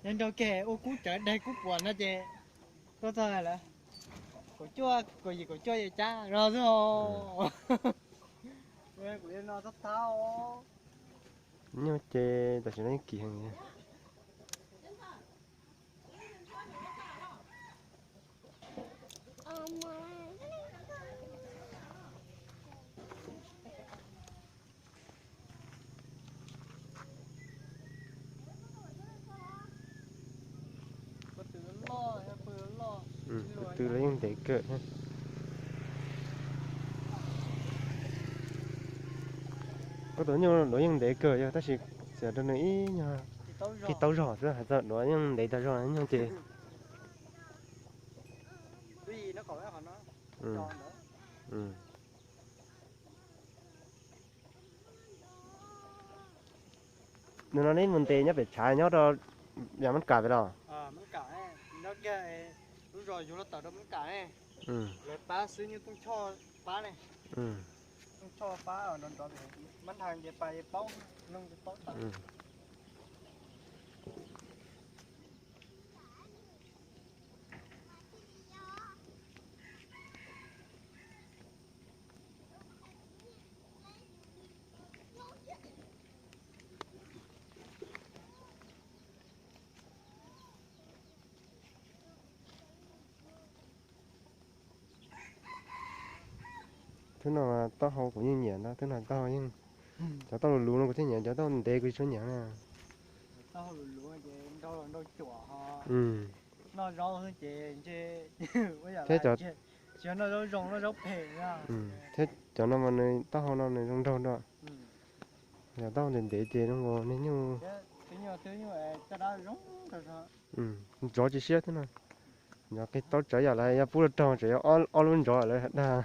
Nyob nrog kiag ua kub cawv daig kub puas no ces tuaj txog lawm. Kaum cuaj, kaum yim kaum cuaj yim cab no xwb os. Kuv yuav no thab thab os. Nyuj ces tam sim no yeej kim heev. Tus twg los yeej ntev kawg. Koj tus nyuj duav yeej ntev kawg yog tab sis txiav rau nws ib nyuag qig taub zog xwb, hais txog duav yeej ntev tag zog nyuj ces. Nws no neb mus ntes nyob pem tshav nyob rau yam mab kam pem los? Lawv pab xwb, nyuj tooj choj pab ne. Tooj choj pab, mab nthas ces pas paub, noog paub tawm. Thwb no taub hau kuv yeej nyiam ntag, thwb no taub hau yeej, cov taub hau luv luv no kuv thiaj nyiam, cov taub hau ntev kuv tsis tshua nyiam na. Noj zaub ces ntshe ua yam thiab lawm, tsis yog noj zaub zoo, noj zaub phem na. Thiab cov no mas nws taub hau no nws zoo nraug dua. Yog taub hau ntev ntev ces zoo nkaus niag nyuj. Ntsov tsis siab thiab no. Ntsov qig taub tsawv yam lawv yog pub rau raug tseem yog ob lub ntsov lawv dag.